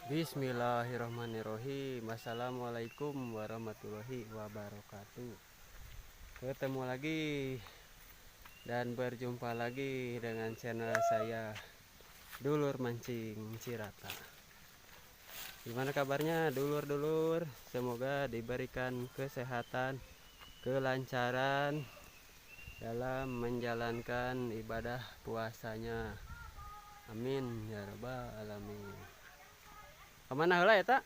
Bismillahirrahmanirrahim. Assalamualaikum warahmatullahi wabarakatuh. Ketemu lagi dan berjumpa lagi dengan channel saya, Dulur Mancing Cirata. Gimana kabarnya dulur-dulur? Semoga diberikan kesehatan, kelancaran dalam menjalankan ibadah puasanya. Amin ya robbal alamin. Kemana heula eta?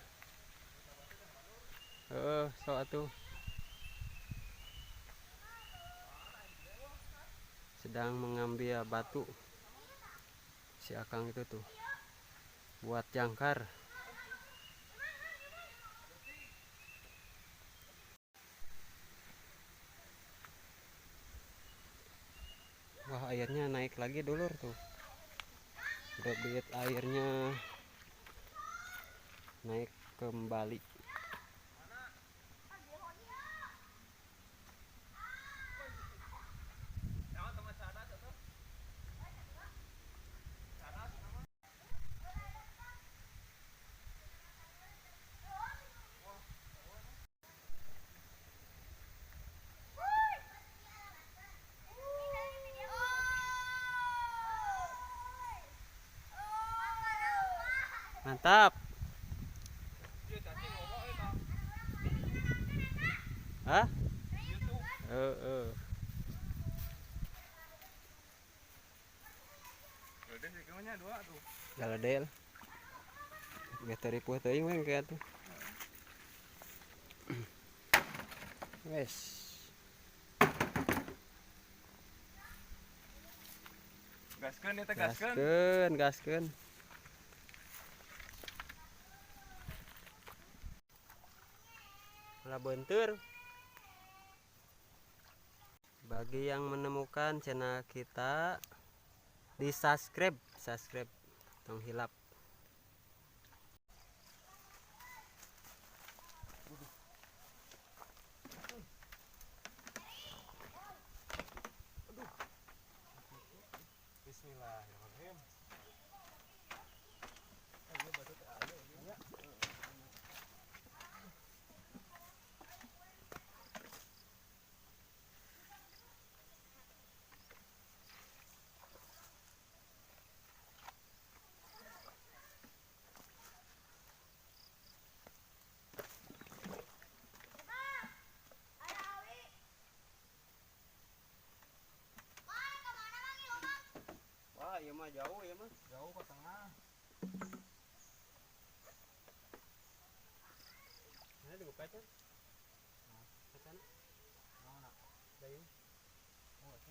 Heeh, sok atuh. Sedang mengambil batu si Akang itu tuh buat jangkar. Wah, airnya naik lagi dulur tuh. Debit airnya naik kembali. Mantap. Hah? Heeh. Galadel. Geus ripuh teuing we kayak tuh. Wes. Gaskeun eta, gaskeun. Gaskeun, gaskeun. Lah bentur. Bagi yang menemukan channel kita, di subscribe, subscribe, tong hilap. Bismillahirrahmanirrahim. Wah, iya mah jauh ya mah. Jauh ke tengah. Mana dibuka can? Nah, ke sana. Mana? Dayung. Oh, itu.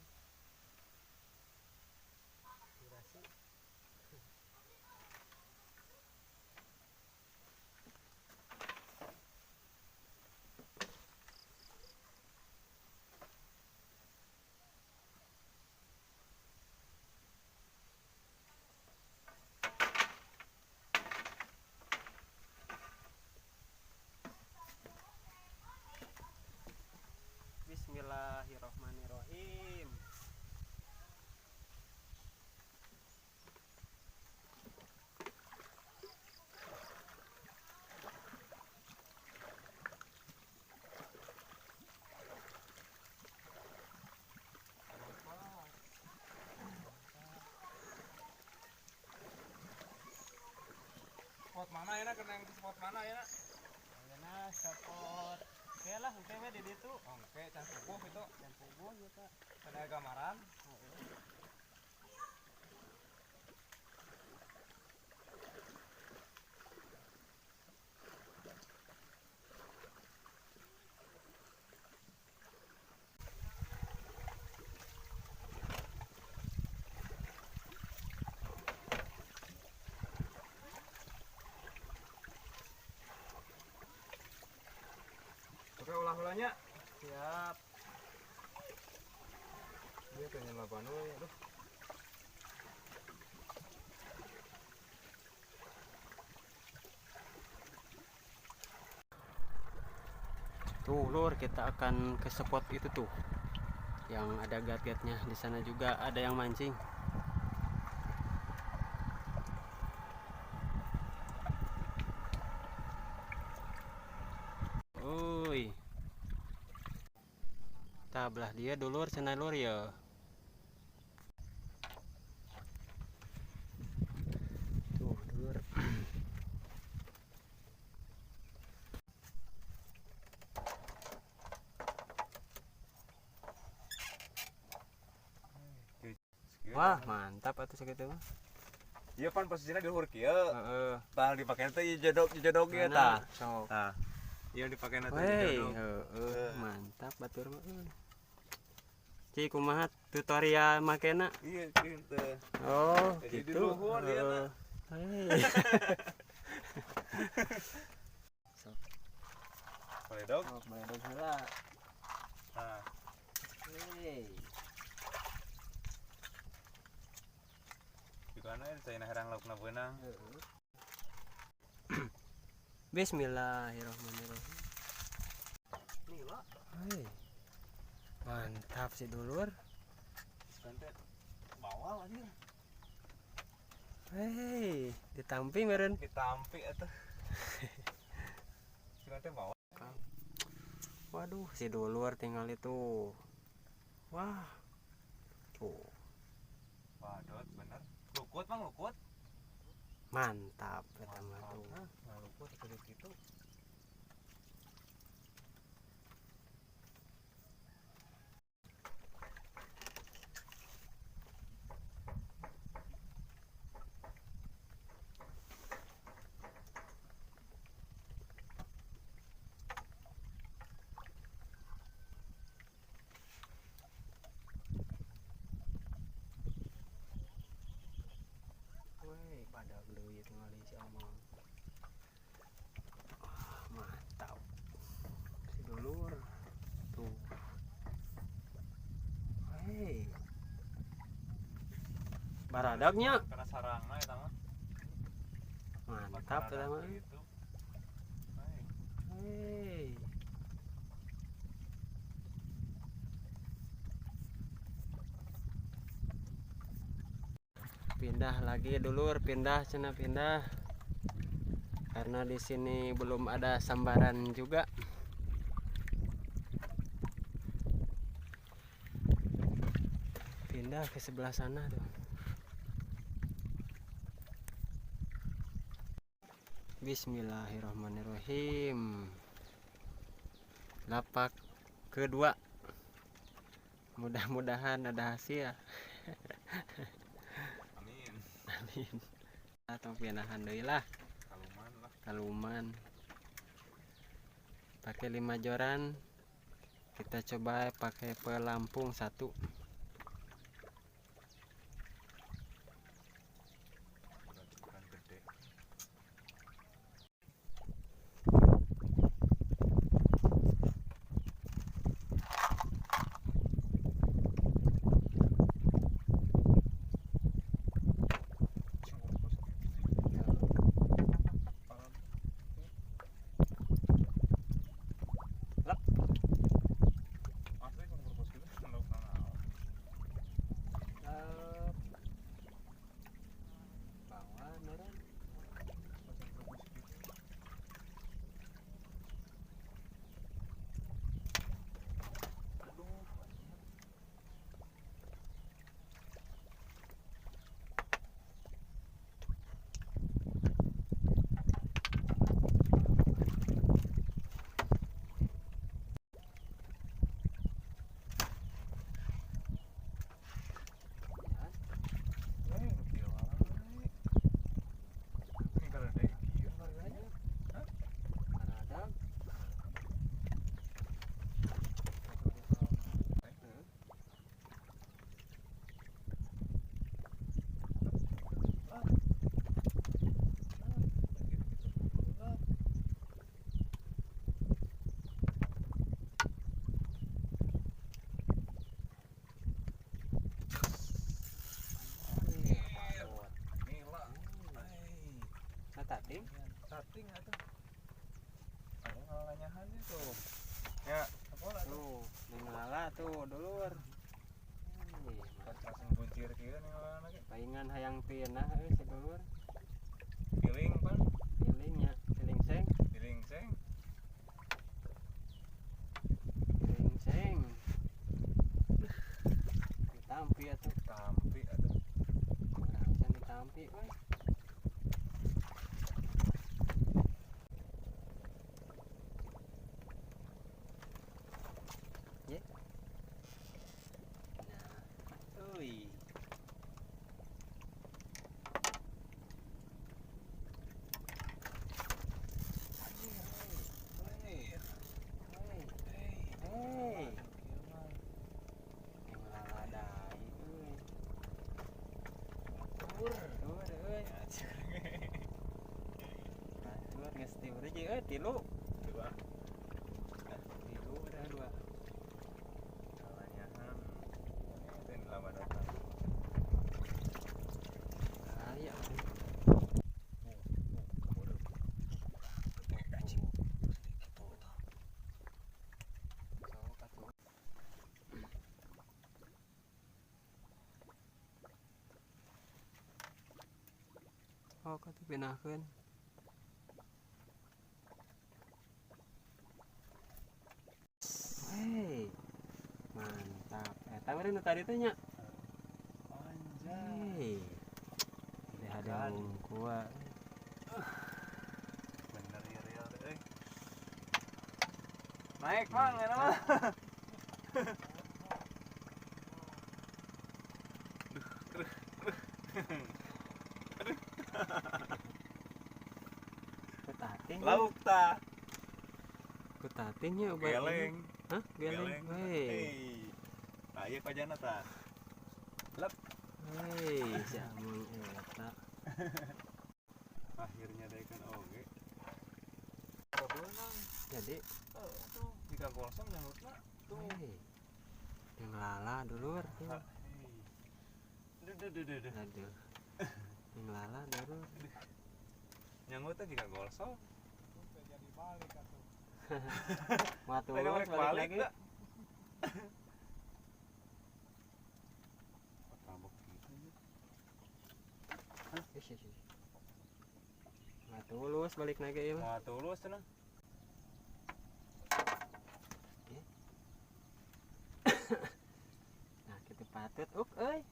Durasi. Bismillahirrahmanirrahim. Spot mana ya, nak? Kena yang spot mana ya, nak? Kena spot. Oke lah, oke we di ditu. Oke, can puguh itu. Can puguh ya, Pak. Kena gambaran. Oke, ulah-ulahnya. Siap. Dia pengen laban we, aduh. Tuh lur, kita akan ke spot itu tuh. Yang ada gat-gatnya di sana juga ada yang mancing. Sebelah dia dulur cenah lur ya. Tuh dulur. Wah, mantap atuh sakitu mah. Iya pan posisinya di luhur kieu. Heeh. Tah dipake teh ieu jodog ieu tah. Sok. Tah. Ieu dipake teh Wey, jodog. heeh, mantap batur mah. Ci kumaha tutorial makena? Iya kieu teh. Oh, Jadi di gitu. luhur ieu Heeh. tah. Hei. Sok. Baledog. Sok baledog heula. Tah. Wey. Dikana saya herang laukna beunang. Bismillahirrahmanirrahim. Hei. Mantap sih dulur. Bawal anjir. Hei, ditampi meureun. Ditampi atuh. Teh bawal. Waduh, si dulur tinggal itu. Wah. Tuh. Wadot bener. Lukut mang lukut. Mantap eta mah tuh. Nah, lukut kudu kitu. Woi, badag deui tinggal si Amang. Wah, mantap. Si dulur. Tuh. Hei. Baradagnya. Karena sarangna eta mah. Mantap eta mah. Gitu. Hei. Pindah lagi dulur, pindah cenah pindah. Karena di sini belum ada sambaran juga. Pindah ke sebelah sana tuh. Bismillahirrahmanirrahim. Lapak kedua. Mudah-mudahan ada hasil. Amin. Amin. Atau pindahan deui lah. Kaluman lah. Kaluman. Pakai 5 joran. Kita coba pakai pelampung 1. Gede. Tating? Tating atuh. Ada ngalanyahan itu. Ya, apa lah tuh? Ningala tuh dulur. Langsung buncir kieu ningalana ge. Paingan hayang pinah euy si dulur. Piling pan. Pilingnya, piling seng. Piling seng. Piling seng. Tampi atuh. Tampi atuh. Kurang bisa ditampi euy. Ye. Nah, euy. Hei. Yang laladai euy. Tur, tur euy. Batur geus tilu deui euy, tilu. Dua. Tilu udah dua. Kalanyahan. Ini lama datang. Aya. Sok atuh. Oh, atuh pindahkeun. Hei. Mantap. Eta meureun nu tadi teh nya. Anjay. Hei. Udah ada hungkul. Bener ya real euy. Naik Mang, enak mah. Kutating. Lauk ta. Kutating nya obat. Geleng. Hah? Geleng. Hei. Hei. Aya pajana ta. Lep. Hei, si Amung eta. Akhirnya ada ikan oge. Beunang. Jadi, Tuh, jika golsong nyangutna tuh. hei. Yang lala dulur. Tuh. Hei. Duh duh duh duh. Aduh. Yang lala dulur. Nyangutna jika golsong. Jadi balik atuh. Mau Tadi tulus balik balik balik lagi. dah. Tabok gitu. Hah? Ih, ih, ih. Mau tulus balik lagi ya. Mau tulus cenah. Nah, kita patut uk euy.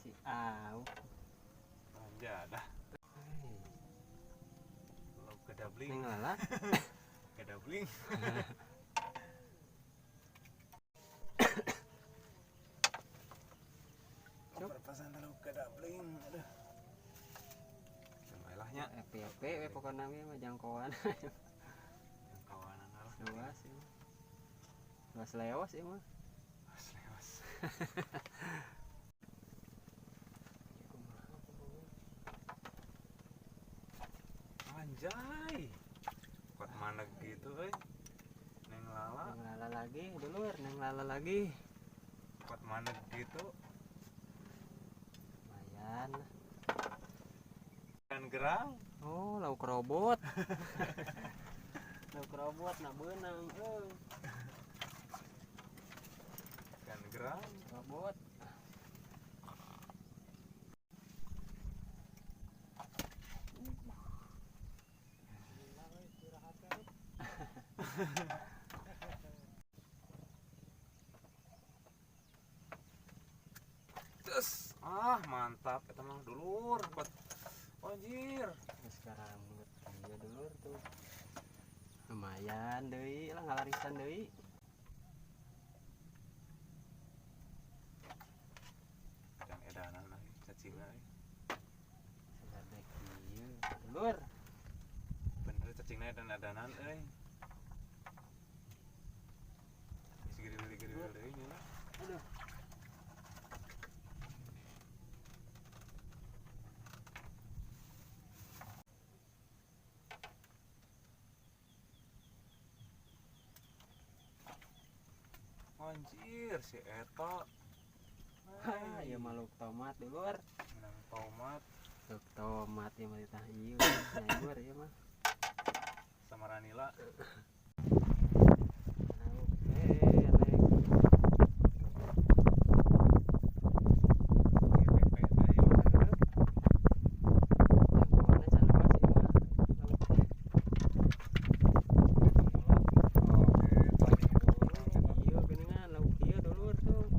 Si Au. Anjay dah. Hei. Lauk kedabling. Neng lala. Kedabling. Cuk. Perpasan lauk kedabling. Aduh. Lumayan nya. FPP we pokona mah jangkauan. Jangkauanan lah. Luas ieu mah. Luas leos ieu mah. Lewas lewas. Anjay. Kuat mana gitu euy. Neng lala. Neng lala lagi dulur, neng lala lagi. Kuat mana gitu. Lumayan. Ikan gerang. Oh, lauk robot. Lauk robot nah beunang euy. Ikan gerang. Robot. Terus, ah mantap eta mah dulur buat anjir. Terus sekarang iya dulur tuh. Lumayan deui lah ngalarisan deui. Edan edanan lah cacingna euy. Sagede kieu dulur. Bener cacingna edan edanan euy. Geus giriwil-giriwil deui nya lah. Aduh. Anjir si eta. Ah, ieu mah lauk tomat dulur. Menang tomat Lauk tomat ieu mah tah ieu nyayur ieu mah. sama ranila. Lauk elek. GPP teh ieu mah. Jangkauanna can luas ieu mah. Lauk teh. Oh, eta Ieu geuningan lauk ieu dulur tuh.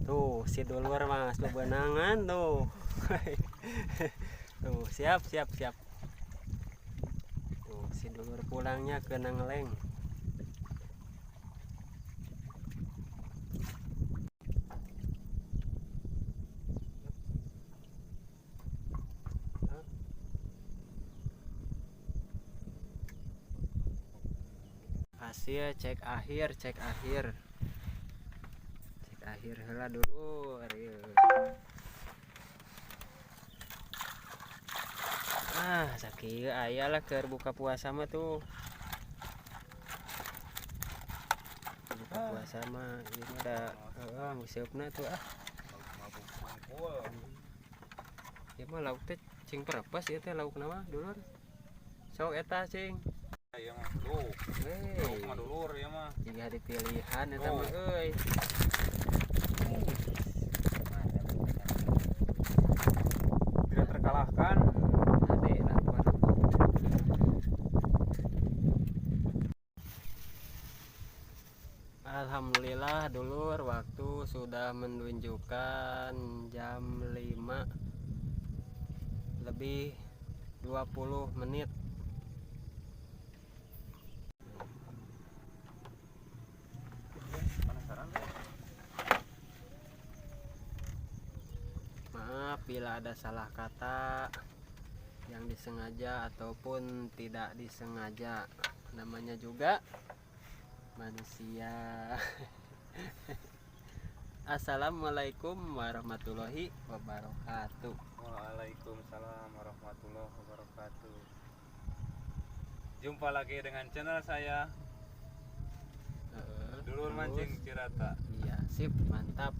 Tuh si dulur mas bebenangan tuh. Tuh siap siap siap. Tuh si dulur pulangnya ke Nangleng. Hasil cek akhir, cek akhir, cek akhir heula dulur ieu. Ah, sakieu aya lah keur buka puasa mah tuh. Buka puasa mah ieu mah da heeh nguseupna tuh ah. Mabuk mangkul. Ieu mah lauk teh cing perepes ieu teh laukna mah dulur. Sok eta cing. Ieu mah tuh. Wey. Lauk mah dulur ieu mah. Jika ada pilihan eta mah Oh. euy. Tidak terkalahkan. Ade lah tuan. Alhamdulillah dulur, waktu sudah menunjukkan jam 5 lebih 20 menit. Penasaran deh. Maaf bila ada salah kata yang disengaja ataupun tidak disengaja. Namanya juga manusia. Assalamualaikum warahmatullahi wabarakatuh. Waalaikumsalam warahmatullahi wabarakatuh. Jumpa lagi dengan channel saya Heeh, Dulur terus. Mancing Cirata. Iya, sip, mantap.